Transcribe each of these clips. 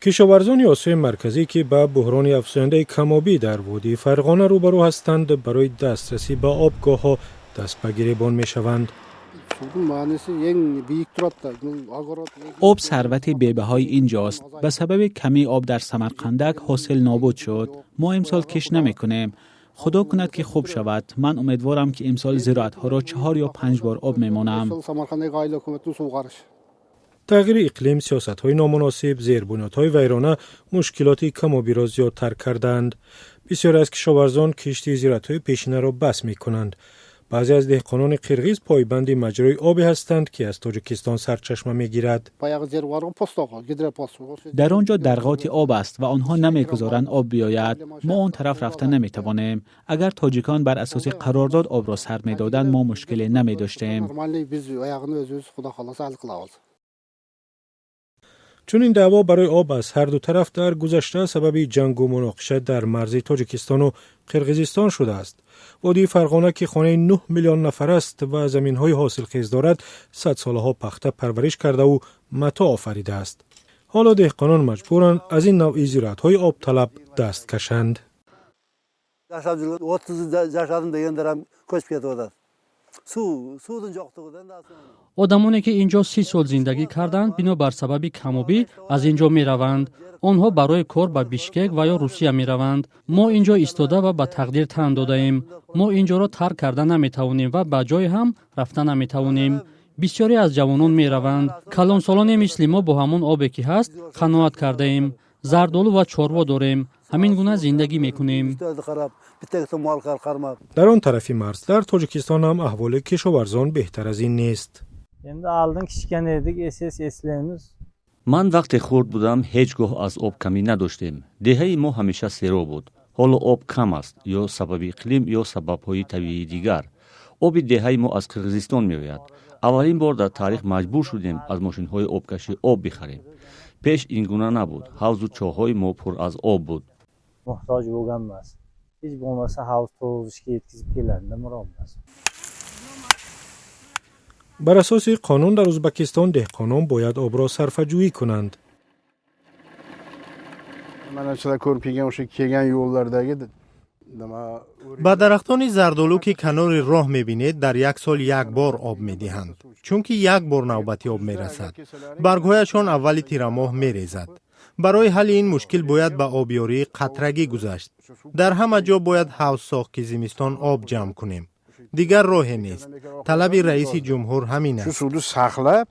Кишоварзони Осиёи Марказӣ, ки ба буҳрони афзояндаи камобӣ дар водии Фарғона рӯбарӯ ҳастанд, барои дастрасӣ ба обгоҳҳо даст ба гиребон мешаванд. Об сарвати бебаҳои инҷост. Ба сабаби камии об дар Самарқандак ҳосил нобуд шуд. Мо имсол кишт намекунем. Худо кунад, ки хуб шавад. Ман умедворам, ки имсол зироатҳоро 4 ё 5 бор об мемонам. Тағйири иқлим, сиёсатҳои номуносиб, зербунёдҳои вайрона мушкилоти камобиро зиёдтар кардаанд. Бисёре аз кишоварзон кишти зироатҳои пешинаро бас мекунанд. Баъзе аз деҳқонони қирғиз пойбанди маҷрои обе ҳастанд, ки аз Тоҷикистон сарчашма мегирад. Дар он ҷо дарғоти об аст ва онҳо намегузоранд об биёяд. Мо он тараф рафта наметавонем. Агар тоҷикон бар асоси қарордод обро сар медоданд, мо мушкиле намедоштем. Чунин даъво барои об аз ҳарду тараф дар гузашта сабаби ҷангу муноқиша дар марзи Тоҷикистону Қирғизистон шудааст. Водии Фарғона, ки хонаи 9 миллион нафар аст ва заминҳои ҳосилхез дорад, садсолаҳо пахта парвариш кардаву матоъ офаридааст. Ҳоло деҳқонон маҷбуранд аз ин навъи зироатҳои обталаб даст кашанд. Жашап жүргөн, 30 жашадым дегендер ҳам көчүп кетип атат, суу суунун жоктугунан. Одамоне, ки ин ҷо 30 сол зиндагӣ карданд, бино бар сабаби камобӣ аз ин ҷо мераванд. Онҳо барои кор ба Бишкек ва ё Русия мераванд. Мо ин ҷо истода ва ба тақдир тан додаем. Мо ин ҷоро тарк карда наметавонем ва ба ҷое ҳам рафта наметавонем. Бисёре аз ҷавонон мераванд. Калонсолоне мисли мо бо ҳамон обе, ки ҳаст, қаноат кардаем. Зардолу ва чорво дорем, ҳамин гуна зиндагӣ мекунем. Дар он тарафи марз, дар Тоҷикистон ҳам аҳволи кишоварзон беҳтар аз ин нест. Endi oldin kichkina edik, es es eslaymiz. Ман вақте хурд будам, ҳеҷ гоҳ аз об камӣ надоштем. Деҳаи мо ҳамеша сероб буд. Ҳоло об кам аст, ё сабаби иқлим, ё сабабҳои табиии дигар. Оби деҳаи мо аз Қирғизистон меояд. Аввалин бор дар таърих маҷбур шудем аз мошинҳои обкашӣ об бихарем. Пеш ин гуна набуд, ҳавзу чоҳҳои мо пур аз об буд. Muhtoj bo'lgan emas, hech bo'lmasa havz to'lg'izishga yetkazib keladida miron. Бар асоси қонун дар Ӯзбекистон деҳқонон бояд обро сарфаҷӯӣ кунанд. Mana sizlar ko'rib kelgan, o'sha kelgan yo'llardagi nima. Ба дарахтони зардолу, ки канори роҳ мебинед, дар як сол як бор об медиҳанд, чунки як бор навбати об мерасад. Баргҳояшон аввали тирамоҳ мерезад. Барои ҳалли ин мушкил бояд ба обёрии қатрагӣ гузашт. Дар ҳама ҷо бояд ҳавз сохт, ки зимистон об ҷамъ кунем. Дигар роҳе нест. Талаби раиси ҷумҳур ҳамин shu аст. Suvni saqlab,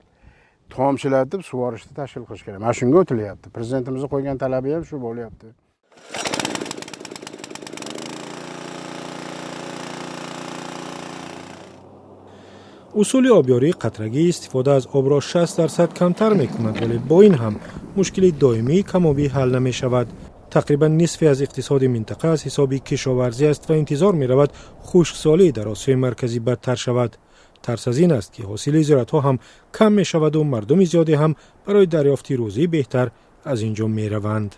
tomchilatib sug'orishni tashkil qilish kerak. Mana shunga o'tilyapti, prezidentimizni qo'ygan talabi ham shu bo'lyapti. Усули обёрии қатрагӣ истифода аз обро 60% камтар мекунад, вале бо ин ҳам мушкили доимии камобӣ ҳал намешавад. Тақрибан нисфе аз иқтисоди минтақа аз ҳисоби кишоварзӣ аст ва интизор меравад хушксолӣ дар Осиёи Марказӣ бадтар шавад. Тарс аз ин аст, ки ҳосили зироатҳо ҳам кам мешаваду мардуми зиёде ҳам барои дарёфти рӯзии беҳтар аз ин ҷо мераванд.